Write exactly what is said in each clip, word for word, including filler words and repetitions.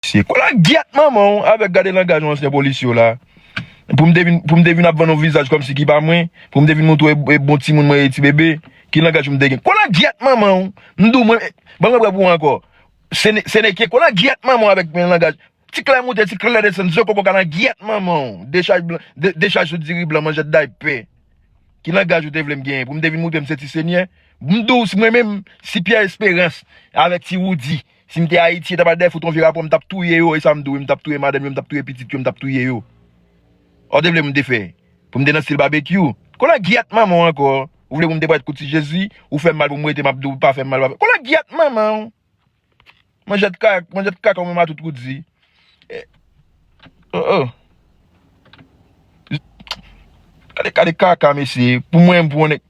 Mesye, kola gyèt manman w avèk gade langaj yon ansyen polisye w la. Pou m te vin, pou m te vin ap vann yon vizaj kòmsi ki pa mwen, pou m te vin montre w e, e bon timoun mwen e ti bebe, ki langaj pou m te gen? Kola gyèt manman w. M di w mwen, ban mwen prè pou w ankò. Se ne, se ne ke kola gyèt manman w avèk men langaj. Ti klè moute, ti klè desann, zo koko kalan gyèt manman w. Dechaj blan, de, dechaj sou diri blan, manjèt daypè. Ki langaj ou te vle m genyen? Pou m te vin montre m se ti senyè? M di w, si mwen menm, si Pierre Espérance avèk ti Roody, si m te Ayiti, e ta pa dèyè fout yon vye rapò, m t ap touye yo, e sa m di w, m t ap touye madanm yo, m t ap touye pitit yo, m t ap touye yo. Ou te vle m te fè? Pou m te nan stil babekyou? Kola gyèt manman w ankò. Ou vle pou m te parèt kou ti Jezi? Ou fè m mal pou m rete, m ap di w pa fè m mal, pa fè. Kola gyèt manman w. Manjèt kaka, manjèt kaka ou menm a tout Roody. Eh, oh, oh. Gade, gade kaka, mesye. Pou mwen, pou yon nèg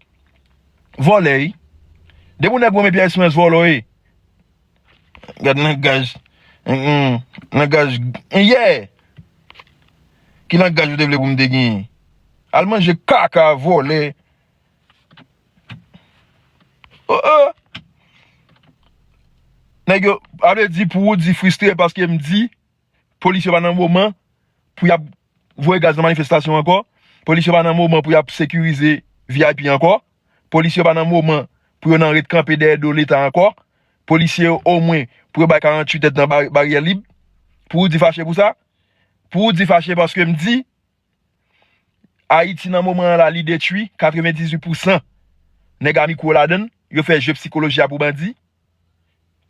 vòlè, wi. Depi yon nèg renmen Pierre Espérance vòlè, wi. Gad langaj. Mm, mm. Langaj. Yeah. Ki langaj ou te vle pou m te genyen? Al manje kaka, vòlè. Oh, oh. Nèg yo, a vle di pou Roody fristre paske m di, polis yo pa nan moman pou y ap voye gaz nan manifestasyon ankò. Polis yo pa nan moman pou y ap sekirize V I P ankò. Polis yo pa nan moman pou yo nan ret kanpe dèyè do Leta ankò. Polisye yo omwen pou yo bay karanntuit èd nan bar-, baryè lib. Pou Roody fache pou sa? Pou Roody fache paske m di, Ayiti nan moman an la, li detwi, katrevendizuit pousan nèg a mikwo ladan l, yo fè jwe psikoloji a pou bandi.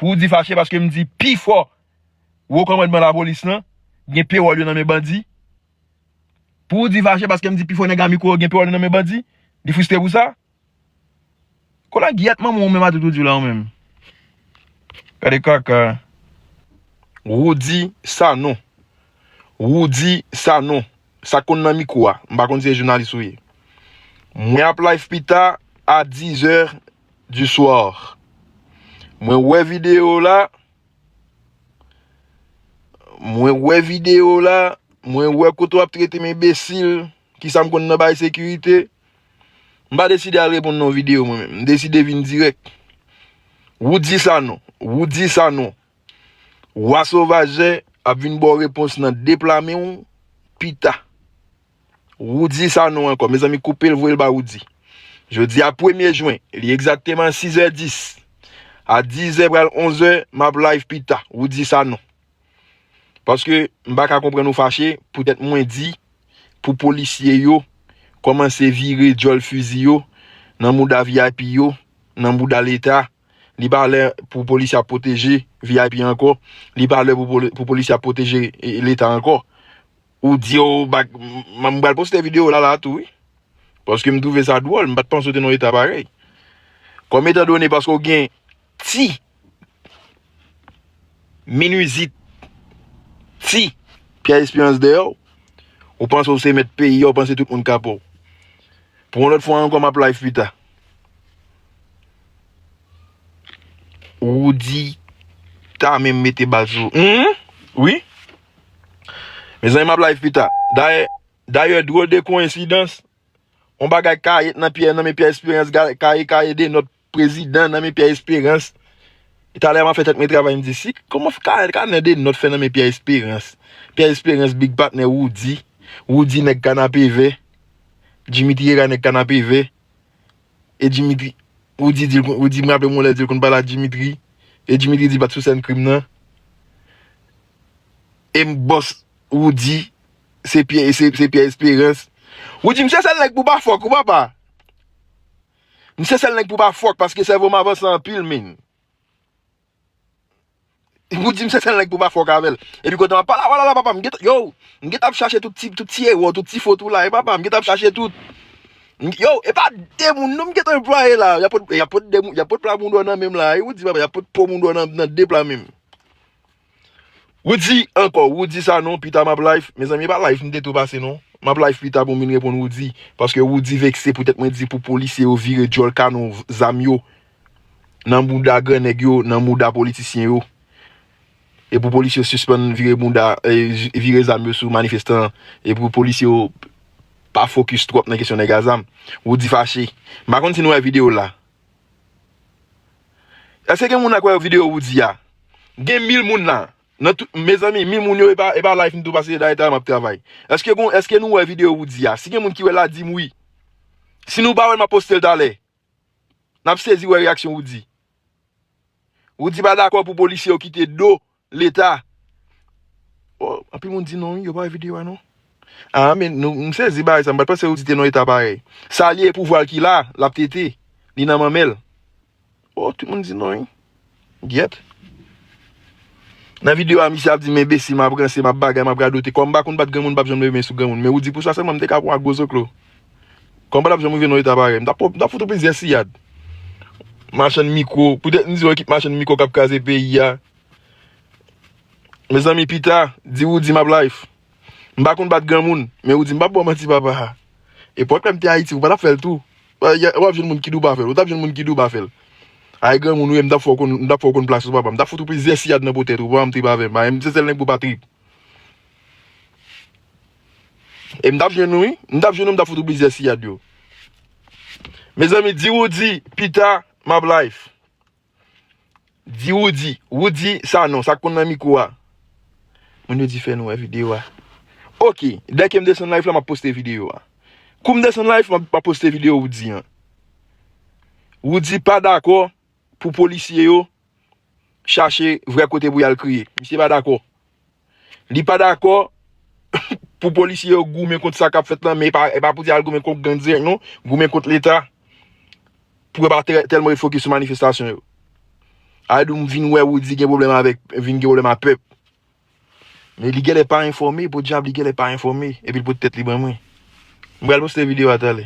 Pou Roody fache paske m di pifò wo kòmandman lapolis lan gen pewòl yo nan men bandi. Pou Roody fache paske m di pifò nèg a mikwo yo gen pewòl yo nan men bandi. Li fristre pou sa. Kola gyèt manman w menm a tout Roody la ou menm. Gade kaka. Roody Sanon. Roody Sanon. Sa konn nan mikwo a. M pa konn si se jounalis ou ye. Mwen ap live pita a dix heures du soir. Mwen wè videyo la. Mwen wè videyo la. Mwen wè kote w ap trete m enbesil. Kisa m konn nan bay sekirite? M pa deside al reponn nan yon videyo mwen menm. M deside vin dirèk. Roody Sanon. Roody Sanon. Wa Sovajè ap vin ba w repons nan de pla men w pita. Roody Sanon ankò. Mezanmi, koupe l, voye l ba Roody. Jodi a premye jen, li egzakteman sizè dis. A dizè pral onzè, m ap live pita. Roody Sanon. Paske m pa ka konprann ou fache poutèt mwen di pou polisye yo kòmanse vire djòl fizi yo nan mouda V I P yo, nan mouda Leta. Li pa lè pou polisye ap pwoteje V I P ankò. Li pa lè pou poli-, pou polisye ap pwoteje, e, Leta ankò. Ou di, o, bak, m, m pral poste videyo la, la tou, wi. Paske m twouve sa dwòl, m pa t panse w te nan yon eta parèy. Kòm etandone paske w gen ti minizit, ti Pierre Espérance dèyè w, ou panse w se mèt peyi a, ou panse tout moun ka pè w. Pou yon lòt fwa ankò, m ap live pita. Roody ta menm mete bal sou. Wi. Mezanmi, m ap live pita. Dayè, dayè, drôle de coïncidence, yon bagay kayèt nan pyè, nan men Pierre Espérance, ga-, kayèt, kayèt de nòt prezidan nan men Pierre Espérance. E talè m ap fè tèt mwen travay, m di, si, kòman kayèt, kayèt de nòt fè nan men Pierre Espérance? Pierre Espérance, big patnè Roody. Roody, nèg kanapevè. Dimitri Herard, nèg kanapevè. E Dimitri, Roody di l konn, Roody, m raple m yon lè di l konn pale a Dimitri. E Dimitri di l pa t sou sèn krim nan. E m bòs Roody, se Pierre, se, se Pierre Espérance. Roody, m se sèl nèg pou pa fòk, ou papa. M se sèl nèg pou pa fòk, paske sèvo m avanse anpil, men. Pou di m se sèl nèg pou pa fòk avè l. Epi kote m ap pale, wala la, papa, m gentan, yo, m gentan ap chache tout ti, tout ti erè, tout ti fot ou la, e papa, m gentan ap chache tout. M, yo, e pa de moun, non, m gentan anplwaye la. Y ap pot, y ap pot de moun, y ap pot pla moun dò nan men m la, e ou di, papa, y ap pot po moun dò nan, nan de pla men m. Roody ankò, Roody Sanon, pita m ap live. Mezanmi, e pa live m te tou pase non. M ap live pita pou m vin reponn Roody. Paske Roody vekse poutèt mwen di pou polisye yo vire djòl kanon zam yo nan mouda grannèg yo, nan mouda politisyen yo. E pou polisye yo sispann vire mouda, e, vire zam yo sou manifestan. E pou polisye yo pa fokis twòp nan kesyon nèg a zam. Roody fache. M pa konn si nou wè videyo la. Èske gen moun la k wè videyo Roody a? Gen mil moun la. Nan tout, mezanmi, mi moun yo, e pa, e pa live m tou pase dayè talè m ap travay. Èske gon, èske nou wè videyo Roody a? Si gen moun ki wè l la, di m wi. Si nou pa wè l, m ap poste l talè. N ap sezi wè reyaksyon Roody. Roody pa dakò pou polisye yo kite do Leta. Oh, anpil moun di non, wi, yo pa wè videyo a non. Ah, men nou, m sezi bagay sa, m pa t panse Roody te nan eta parèy. Sa li ye, pouvwa l ki la, l ap tete. Li nan manmè l. Oh, tout moun di non, wi. Gyèt. Nan videyo a, misye ap di, "M enbesil, m ap ranse, m ap bagay, m ap radote. Kòm m pa konn bat granmoun, m p ap janm leve men sou granmoun. Men Roody pou sa sèlman, m te ka pran ak gwo zoklo. Kòm m pa t ap janm rive nan eta parèy, m t ap, m t ap fout ou plizyè siyad." Machann mikwo. Poutèt m di yon ekip machann mikwo k ap kraze peyi a. Mezanmi, pita, di Roody m ap live. M pa konn bat granmoun, men Roody m p ap ba w manti, papa. Epòk lè m te Ayiti, ou pa t ap fè l tou. W ap jwenn moun ki di w pa fè l. Ou t ap jwenn moun ki di w pa fè l. Ay granmoun, wi, m t ap fè w konn, m t ap fè w konn plas ou, papa. M t ap fout ou plizyè siyad nan po tèt ou, papa, m trip avè m. M se sèl nèg pou pa trip. E m t ap jwenn ou, wi. M t ap jwenn ou, m t ap fout ou plizyè siyad yo. Mezanmi, di Roody, pita, m ap live. Di Roody, Roody Sanon, sa k konn nan mikwo a. Moun yo di fè nou wè videyo a. Oke, dèke m desann live la, m ap poste videyo a. Kou m desann live, m ap, m ap poste videyo Roody an. Roody pa dakò pou polisye yo chache vrè kote pou y al kriye. Misye pa dakò. Li pa dakò pou polisye yo goumen kont sa k ap fèt lan, men e pa, e pa pou di al goumen kont gang dirèk, non. Goumen kont Leta. Pou yo pa tè-, tèlman ret fokis sou manifestasyon yo. Ay di w m vin wè Roody gen pwoblèm avèk, vin gen pwoblèm ak pèp. Men li genlè pa enfòme, podyab li genlè pa enfòme, epi l pot tèt li ban mwen. M pral poste videyo a talè.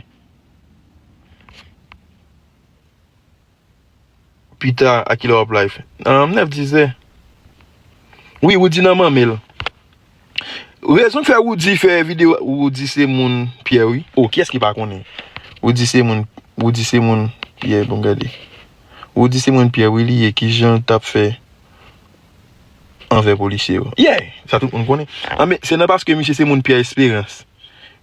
Pita, a kilè w ap live? Ahn, nèf dizè. Wi, Roody nan manmè l. Rezon k fè Roody fè videyo, Roody se moun Pyè, wi. O, kiyès ki pa konnen? Roody se moun, Roody se moun Pyè, bon, gade. Roody se moun Pyè, wi, li ye. Kijan l t ap fè anvè polisye yo? Yeah! Sa tout moun konnen. Anben, se nan paske misye se moun Pyè Esperans.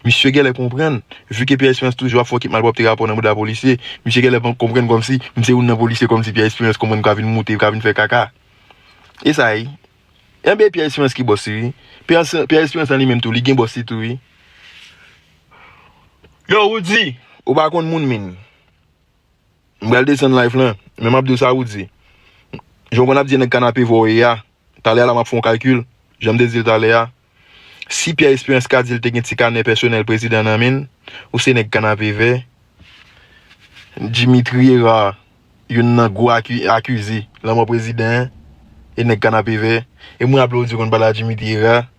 Misye genlè konprann, vi ke Pyè Esperans toujou ap fè ekip malpwòpte rapò nan bouda polisye, misye genlè konprann kòmsi m se youn nan polisye, kòmsi Pyè Esperans konprann ka vin moute, ka vin fè kaka. E sa ye. Enben, Pyè Esperans ki bòs li, wi. Pyè, Pyè Esperans lan li menm tou, li gen bòs li tou, wi. Yo, Roody, ou pa konn moun, men. M pral desann live lan, men m ap di w sa Roody. Jan w konn ap di nèg kanapevè w ye a, talè a la m ap fè yon kalkil, jan m te di l talè a. Si Pierre Espérance ka di l te gen ti kanè pèsonèl prezidan nan men l, ou se nèg kanapevè. Dimitri Hérard, youn nan gwo aki-, akize lanmò prezidan an, e nèg kanapevè. E m raple w di w konn pale a Dimitri Hérard.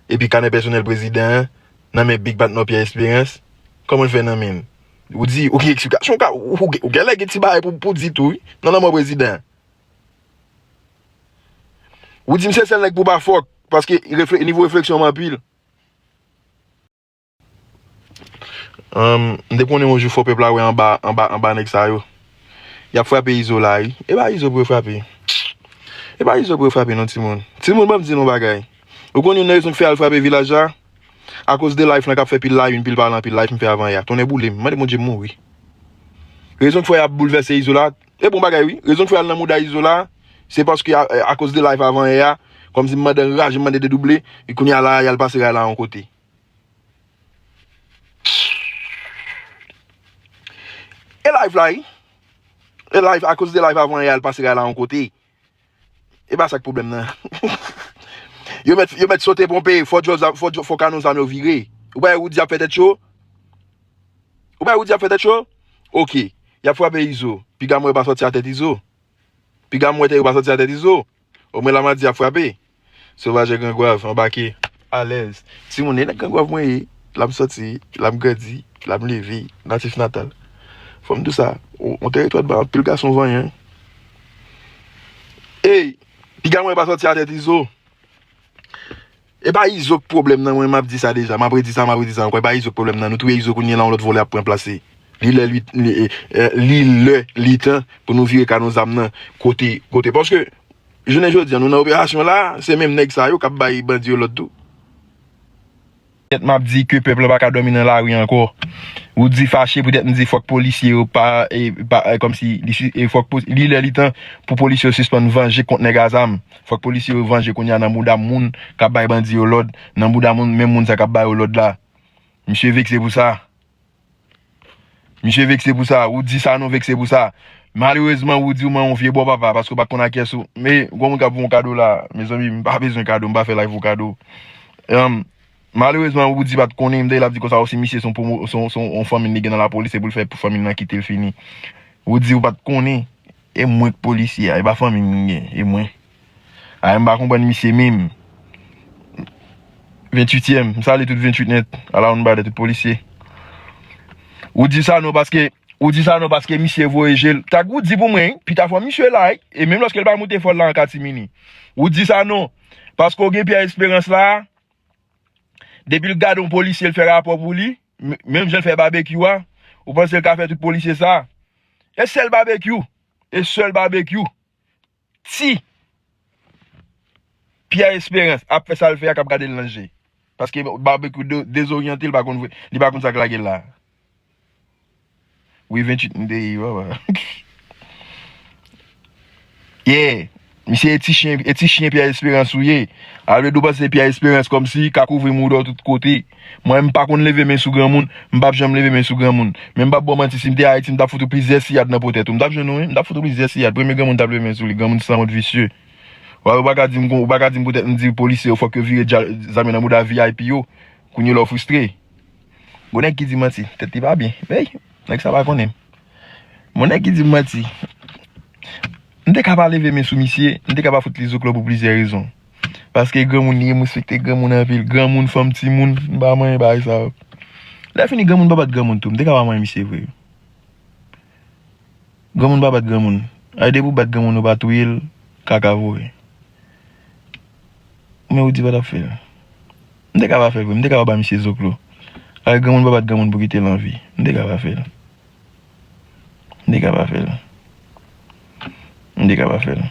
Epi kanè pèsonèl prezidan an nan men big patnè w Pierre Espérance, kòman l fè nan men l? Ou di, ou gen eksplikasyon, ou ka, ou, ou, ou genlè gen ti bagay pou, pou di tou, wi, nan lanmò prezidan an. Ou di m se sèl nèg pou pa fòk, paske refle-, nivo refleksyon m anpil. Ahn, m te konnen yon jou fò pèp la wè anba, anba, anba nèg sa yo. Y ap frape Izo la, wi. E pa Izo pou yo frape. E pa Izo pou yo frape, non, timoun. Timoun, ban m di nou yon bagay. Ou konn youn nan rezon k fè y al frape vilaj la? Akoz de live lan k ap fè pil la, youn pil pale anpil live m fè avan yè a. Tonnè boule m. Mande Bondye m mouri. Rezon k fè y ap boulvèse Izo la, e bon bagay, wi. Rezon k fè y al nan mouda Izo la, se paske a, akoz de live avan yè a, kòmsi m mande anraje, m mande dedouble, e kounye a la, y al pase ray la yon kote. E live la, wi. E live, akoz de live avan yè a, y al pase ray la yon kote. E pa sa k pwoblèm nan. Yo mèt, yo mèt sote ponpe, fò djòl zam, fò djò-, fò kanon zam yo vire. Ou pa wè Roody ap fè tèt cho? Ou pa wè Roody ap fè tèt cho? Oke. Y ap frape Izo. Piga mwen pa sòti atè Izo. Piga mwen tè yo pa sòti atè Izo. Omwen Lamadi ap frape. Sovajè Grangwav, anbake. Alèz. Timoun, e nèg Grangwav mwen ye. La m sòti, la m grandi, la m leve, natif natal. Fò m di w sa, on, on tèritwa ba anpil gason vanyan. Ey, piga mwen pa sòti atè Izo. E pa Izo k pwoblèm nan, mwen m ap di sa deja, m ap redi sa, m ap redi sa ankò, e pa Izo k pwoblèm nan, nou touye Izo kounye a la, yon lòt vòlè ap pran plas li. Li lè li, li, eh, eh, li lè, li tan pou nou vire kanon zam nan kote, kote. Paske, jounen jodi a, nou nan operasyon la, se menm nèg sa yo k ap bay bandi yo lòd tou. Petèt m ap di ke pèp la pa ka dòmi nan lari ankò. Woody fache poutèt m di fòk polisye yo pa, e, pa, e, kòmsi li si- e fòk pos- li lè li tan pou polisye yo sispann vanje kont nèg a zam. Fòk polisye yo vanje kounye a nan mouda moun k ap bay bandi yo lòd, nan mouda moun, menm moun sa k ap ba yo lòd la. Misye vekse pou sa. Misye vekse pou sa. Woody Sanon vekse pou sa. Malerezman, Woody, ou manyen yon vye bò papa, paske w pa t konn a kiyès ou. Men, gwo moun k ap voye yon kado la, mezanmi, m pa bezwen kado, m pa fè live pou kado. Em, malerezman, Woody pa t konnen, m dèyè l ap di konsa, o, si misye se yon pwomo-, se yon, se yon fanmi li gen nan lapolis, se pou l fè pou fanmi l nan kite l fini. Woody, ou pa t konnen, e mwen k polisye a, e pa fanmi m li gen, e mwen. A, m pa konprann misye menm. Venntuityèm, m salye tout venntuit nèt. Ala yon badè tout polisye. Ou di sa non paske, ou di sa non paske misye voye je l. Tag ou di pou mwen, pita fò misye la, e menm lòske l pa moute fò l la an katimini. Ou di sa non, paske w gen Pierre Espérance la, depi l gade yon polisye, l fè rapò pou li, m- menm jan l fè babekyou a, ou panse l ka fè tout polisye sa? E sèl babekyou, e sèl babekyou. Si Pierre Espérance ap fè sa l fè a, k ap gade l nan je. Paske babekyou de- dezoryante, li pa konn vre, li pa konn sa k lage l la. Wi, venntuit m te ye, papa. Yeah. Misye e ti chen, e ti chen Pierre Espérance ou ye. Already ou panse Pierre Espérance kòmsi ka kouvri mouda w tout kote. Mwen, m pa konn leve men sou granmoun, m p ap janm leve men sou granmoun. Men m p ap ba w manti, si m te Ayiti, m t ap fout ou plizyè siyad nan po tèt ou. M t ap jwenn ou, wi, m t ap fout ou plizyè siyad. Premye granmoun m t ap leve men sou li, granmoun sanwont visye. Ou pa ka di m, ou pa ka di m poutèt m di polisye yo fòk yo vire dja- zam yo nan mouda V I P yo. Kounye la w fristre. Gon nèg ki di manti, tèt li pa byen. Ey, nèg sa pa konnen m. Bon, nèg ki di m manti. M te ka pa leve men sou misye, m te ka pa fout li zoklo pou plizyè rezon. Paske granmoun li ye, m respekte granmoun anpil. Granmoun, fanm, timoun, m pa manyen bagay sa yo. Lè fini, granmoun pa bat granmoun tou. M te ka pa manyen misye vre. Granmoun pa bat granmoun. Ay, depi w bat granmoun, ou pa touye l, kaka voye. Men ou di pa t ap fè l. M te ka pa fè l vre, m te ka pa ba misye zoklo. Ay, granmoun pa bat granmoun pou kite l anvi. M te ka pa fè l. M te ka pa fè l. M te ka pa fè l.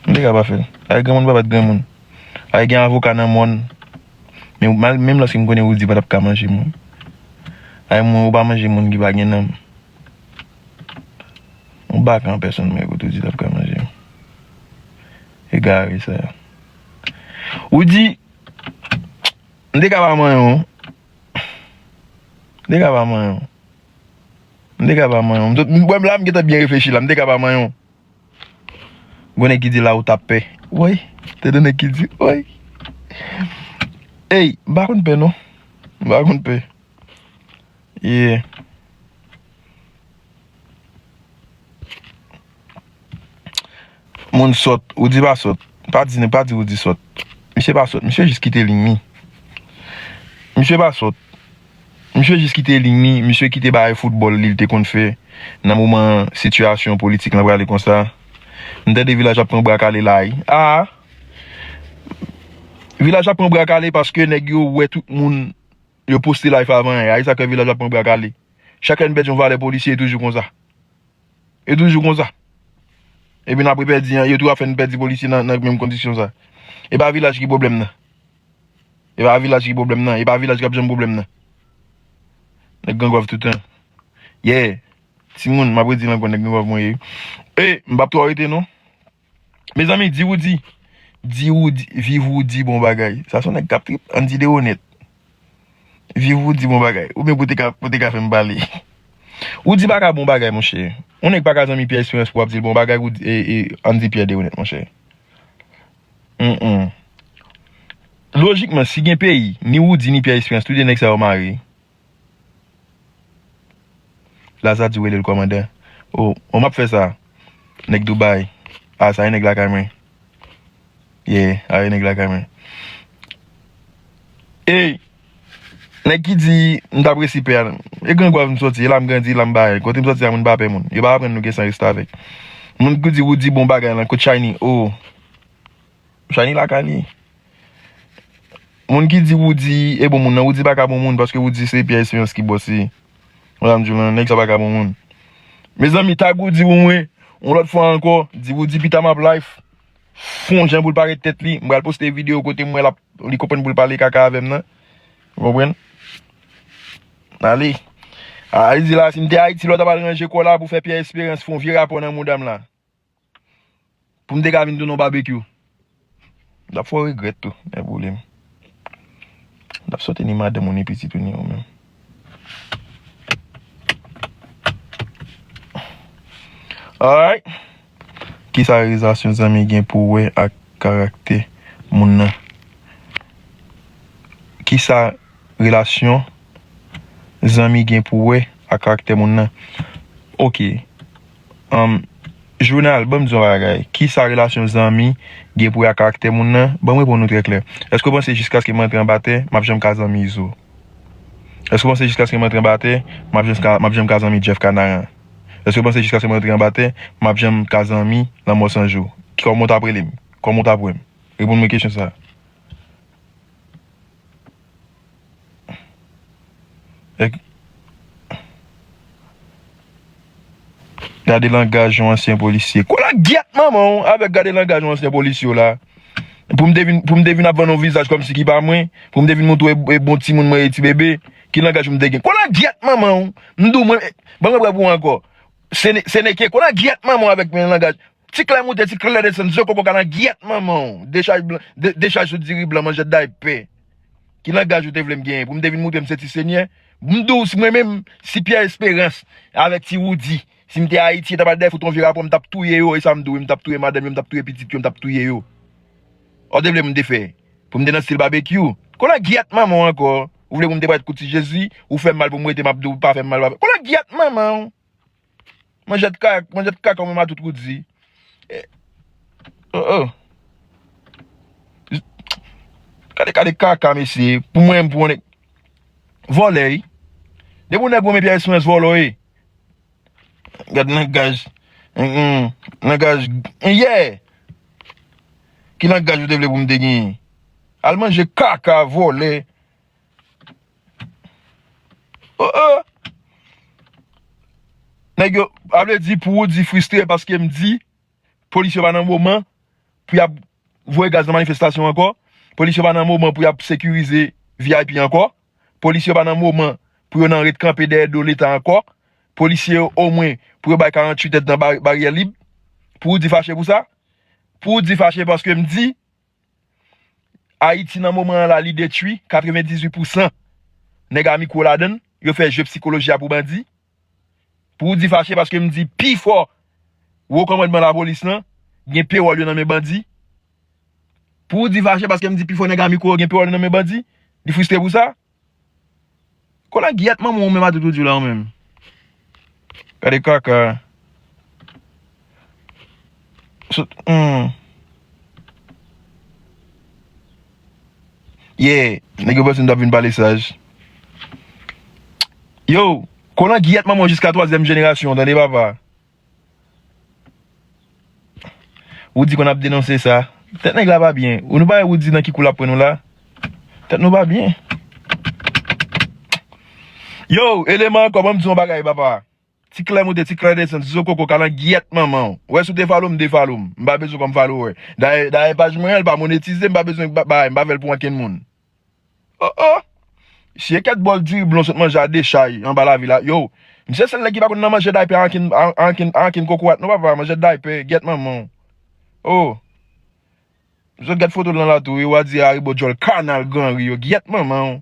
M te ka pa fè l. Ay, granmoun pa bat granmoun. Ay, gen avoka nan mòn. Men mal- menm lòske m konnen ou di pa t ap ka manje moun. Ay, mwen, ou pa manje moun ki pa gen nanm. Yon baka an pèsòn mwen ekout ou di l ap ka manje. Egare sa. Ou di, m te ka pa manyen w. M te ka pa manyen w. M te ka pa manyen w. M t- m- Mwen la, m gentan byen reflechi la. M te ka pa manyen w. Gon nèg ki di la ou t ap pè. Woy, tande nèg ki di, woy. Ey, m pa konn pè non. M pa konn pè. Yeah. Moun sòt, ou di pa sòt. Pa di, pa di ou di sòt. Misye pa sòt, misye jis kite liy li. Misye pa sòt. Misye jis kite liy li, misye kite bagay foutbòl li, li te konn fè nan moman sitiyasyon politik lan prale konsa. M tande Vilaj ap pran bra kale la, wi. Ah! Vilaj ap pran bra kale paske nèg yo wè tout moun yo poste live avan yè. A, e sa k fè Vilaj ap pran bra kale. Chak lè n pèdi yon valè polisye, e toujou konsa. E toujou konsa. Epi n apre pèdi, yo tou ap fè n pèdi polisye nan, nan menm kondisyon sa. E pa Vilaj ki pwoblèm nan. E pa Vilaj ki pwoblèm nan. E pa Vilaj k ap janm pwoblèm nan. Nèg grangwav toutan. Yeah. Timoun, m ap redi l ankò, nèg grangwav mwen ye. E, m p ap twò rete non. Mezanmi, di Woody. Di Woody, viv Woody, bon bagay. Sa se yon nèg k ap trip, ann di de onèt. Viv Woody, bon bagay. Oubyen pou te ka, pou te ka fè m pale. Woody pa ka bon bagay, monchè. Yon nèg pa ka zanmi Pierre Espérance pou w ap di l bon bagay, Woody, e, e, ann di Pierre de onèt, monchè. Mm, mm. Lojikman, si gen peyi, ni Woody, ni Pierre Espérance, tou de nèg sa yo mare. Laza di w rele l kòmandan. O, o, m ap fè sa. Nèg Dubai. A, sa e nèg lakay mwen. Yeah, a e nèg lakay mwen. Ey! Nèg ki di m t ap resi pè a. E grangwav m sòti, e la m grandi, e la m bay. Kote m sòti a, moun pa pè moun. Yo pa aprann nou gen san restavèk. Moun ki di Woody bon bagay lan, kot Shiny? O. Shiny lakay li. Moun ki di Woody e bon moun nan, Woody pa ka bon moun paske Woody se Pierre Espérance ki bòs li. Mwen sa m di w lan, nèg sa pa ka bon moun. Mezanmi, tag Woody pou mwen, yon lòt fwa ankò, di Woody pita m ap live. Fè yon jan pou l parèt tèt li, m pral poste videyo kote m wè l ap, li konprann pou l pale kaka avè m nan. Ou konprann? Ale. A, a di la, si m te Ayiti, lè w ta pral ranje kò la pou fè Pierre Espérance fè yon vye rapò nan mouda m la. Pou m te ka vin tounen yon babekyou. M t ap fè w regrèt tou, men boule m. M t ap sote ni madanm ou, ni pitit ou, ni ou menm. Alright. Kisa relasyon zanmi gen pou wè ak karaktè moun nan? Kisa relasyon zanmi gen pou wè ak karaktè moun nan? Ok. Um, Jounal, ban m di w yon bagay. Kisa relasyon zanmi gen pou wè ak karaktè moun nan? Ban m reponn ou trè klè. Èske w panse jiskaske m rantre anba tè, m ap janm ka zanmi Izo? Èske w panse jiskaske m rantre anba tè, m ap janm ka, m ap janm ka zanmi Jeff Kanaran? Èske w panse jiskaske m rantre anba tè, m ap janm ka zanmi Lanmò San Jou? Kòman w t ap rele m? Kòman w t ap wè m? Reponn mwen kesyon sa a. Èk-, gade langaj yon ansyen polisye. Kola gyèt manman w avèk gade langaj yon ansyen polisye w la. Pou m te vin, pou m te vin ap vann yon vizaj kòmsi ki pa mwen, pou m te vin montre w e, e bon timoun mwen e ti bebe, ki langaj pou m te gen? Kola gyèt manman w. M di w mwen, ban mwen prè pou w ankò. Se ne-, se neke, kola gyèt manman w avèk men langaj. Ti klè moute, ti klè desann, zo koko kalangyèt manman w. Dechaj blan, de-, dechaj sou diri blan, manjèt daypè. Ki langaj ou te vle m genyen? Pou m te vin moutre m se ti senyè? M di w, si mwen menm, si Pierre Espérance avèk ti Roody, si m te Ayiti, yo ta pral dèyè fout yon vye rapò, m t ap touye yo, e sa m di w, m t ap touye madanm yo, m t ap touye pitit yo, m t ap touye yo. Ou te vle m te fè? Pou m te nan stil babekyou? Kolangyèt manman w ankò. Ou vle pou m te parèt kou ti Jezi? Ou fè m mal pou m rete, m ap di w pa fè m mal, pa fè. Kolangyèt manman w. Manjèt kaka, manjèt kaka, ou menm a tout Roody. Eh, oh, oh. Gade, gade kaka, mesye. Pou mwen, pou yon nèg vòlè, wi. Depi yon nèg renmen Pierre Espérance, vòlò ye. Gad langaj. Mm, mm. Langaj. Yeah. Ki langaj ou te vle pou m te genyen? Al manje kaka, vòlè. Oh, oh. Nèg yo, a vle di pou Roody fristre paske m di, polis yo pa nan moman pou y ap voye gaz nan manifestasyon ankò. Polis yo pa nan moman pou y ap sekirize V I P ankò. Polis yo pa nan moman pou yo nan ret kanpe dèyè do Leta ankò. Polisye yo, omwen, pou yo bay karanntuit èd nan ba-, baryè lib. Pou Roody fache pou sa? Pou Roody fache paske m di, Ayiti nan moman an la, li detwi, katrevendizuit pousan nèg a mikwo ladan l, yo fè jwe psikoloji a pou bandi. Pou Roody fache paske m di pifò wo kòmandman lapolis lan gen pewòl yo nan men bandi. Pou Roody fache paske m di pifò nèg a mikwo yo gen pewòl yo nan men bandi. Li fristre pou sa. Kolangyèt manman w menm a tout Roody la ou menm. Gade kaka. Sot, hmm. Yeah, nèg yo panse m t ap vin pale saj. Yo, kolangyèt manman w jiska twazyèm jenerasyon, tande papa. Roody konn ap denonse sa. Tèt nèg la pa byen. Ou nou pa wè Roody nan ki kou l ap pran nou la? Tèt nou pa byen. Yo, eleman ankò, ban m di yon bagay, papa. Ti klè moute, ti klè desann, ti zo koko, kalangyèt manman w. Wè si w te follow m, defollow m. M pa bezwen w kòm follower. Dayè, dayè paj mwen an, li pa monetize, m pa bezwen ba-, bay, m pa fè l pou ankenn moun. Oh, oh. Si e kèk bòl diri blan w sot manje a dechay anba lavil la, yo, misye sèl nèg ki pa konn nan manje daypè ankenn, an-, ankenn, ankenn kokorat non papa, manje daypè, gyèt manman w. Oh. Zòt gad foto l nan latou, yo a di Aribo djòl kanal granri yo, gyèt manman w.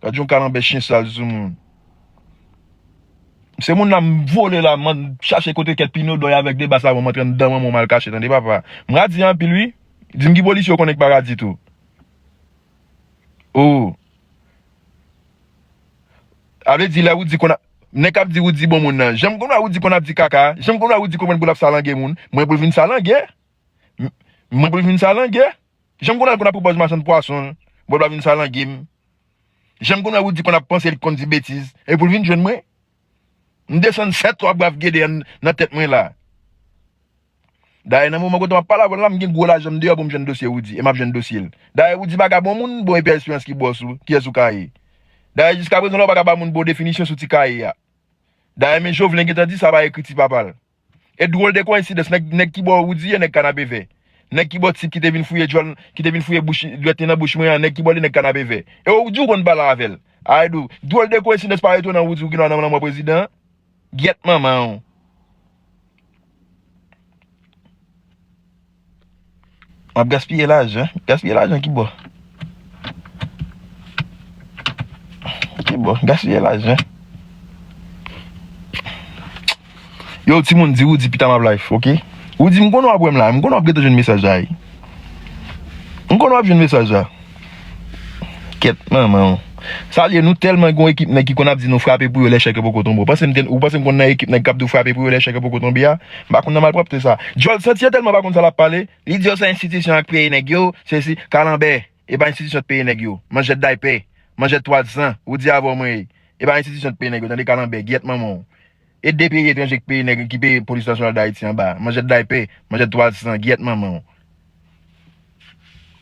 Gad yon kalanbè chen sal sou moun. Se moun la m vole la, m chache kote kèt pinodòy avèk de bas la, bon, m antre anndan manman w m al kache, tande papa. M radi anpil wi. Di m ki polisye w konnen k pa radi tou. Oh. A vle di lè Roody konn ap, nèg k ap di Roody bon moun nan. Jan m konn wè Roody konn ap di kaka, jan m konn wè Roody konprann pou l ap salangè moun, mwen pou l vin salangè. M-, mwen pou l vin salangè. Jan m konn wè l konn ap pran pòz machann pwason, mwen pou l ap vin salangè m. Jan m konn wè Roody konn ap panse li konn di betiz, e pou l vin jwenn mwen. M desann sèt twa brav gede an nan tèt mwen la. Dayè, nan moman kote m ap pale avè w la, m gen gwo lajan m deyò pou m jwenn dosye Roody, e m ap jwenn dosye l. Dayè, Roody pa ka bon moun, bon, e Pierre Espérance ki bòs ou, kiyès ou ka ye? Dayè, jiskaprezan la, ou pa ka ba moun bon definisyon sou ti kaye a. Dayè, men Jovelin gentan di sa pa ekri ti papa l. E dwòl de koyensidans, nèg, nèg ki bò Roody ye, nèg Kanapevè. Nèg ki bò tip ki te vin fouye djòl, ki te vin fouye bouch, dwèt li nan bouch mwen an, nèg ki bò li, nèg Kanapevè. E ou di w konn pale avè l. Ay, di w, dwòl de koensidans pa etonan ou di w gen dwa nan lanmò prezidan an. Gyèt manman w. M ap gaspiye lajan. Gaspiye lajan ki bò? Ki bò? Gaspiye lajan. Yo, timoun, di Roody pita m ap live, ok? Roody, m konnen w ap wè m la. M konnen w ap gentan jwenn mesaj la, wi. M konnen w ap jwenn mesaj la. Kèt manman w. Sa l ye, nou tèlman gon ekip nèg ki konn ap di nou frape pou yo lè chèk yo poko tonbe. Ou panse m te, ou panse m konn nan ekip nèg k ap di w frape pou yo lè chèk yo poko tonbe a? M pa konn nan malpwòpte sa. Djòl santi an tèlman pa konn sa l ap pale. Li di yo se enstitisyon ak peye nèg yo, sesi, kalanbè. E pa enstitisyon k peye nèg yo. Manjèt daypè. Manjèt twa san. Ou di avè w mwen ye. E pa enstitisyon k peye nèg yo, tande kalanbè, gyèt manman w. E de peyi etranje k peye nèg, ki peye polis nasyonal Dayiti anba. Manjèt daypè, manjèt twa san, gyèt manman w.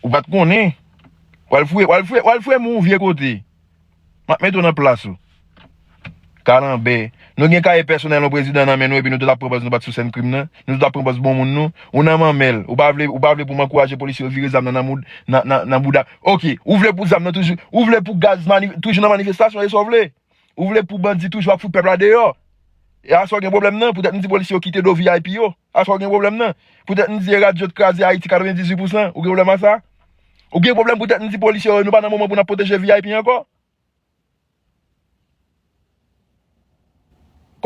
Ou pa t konnen. W al fouye, w al fouye, w al fouye moun vye kote. M ap mete w nan plas ou. Kalanbè. Nou gen kaye pèsonèl yon prezidan nan men nou epi nou tout ap pran pòz nou pa t sou sèn krim nan. Nou tout ap pran pòz bon moun nou. Ou nan manmèl. Ou pa vle, ou pa vle pou m ankouraje polisye yo vire zam nan nan moud, nan, nan, nan bouda. Ok, ou vle pou zam nan toujou, ou vle pou gaz mani-, toujou nan manifestasyon, e sa w vle? Ou vle pou bandi toujou ap fout pèp la deyò? E a sa w gen pwoblèm nan? Poutèt m di polisye yo kite do V I P yo? A sa w gen pwoblèm nan? Poutèt m di e radyo t kraze Ayiti katrevendizuit pousan? Ou gen pwoblèm a sa? Ou gen pwoblèm poutèt m di polisye yo nou pa nan moman pou n ap pwoteje V I P ankò?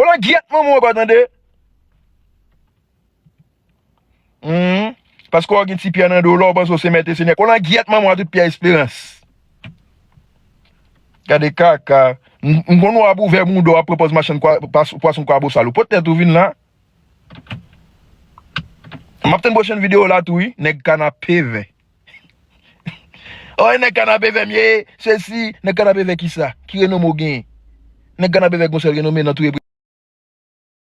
Kolangyèt manman w ankò, tande. Hmm. Paske w gen ti pyè nan do w la, w panse w se mèt e senyè. Kolangyèt manman w a tout pyè esperans. Gade kaka. M, m konn w ap ouvè mouda w ap pran pòz machann kwa-, pas-, pwason kwabosal. Ou pot tèt ou vin la. M ap tann pwochèn videyo la tou, wi. Nèg Kanapevè. Oh, e nèg Kanapevè m ye, sesi, nèg Kanapevè kisa? Ki renome w genyen? Nèg Kanapevè gon sèl renome nan touye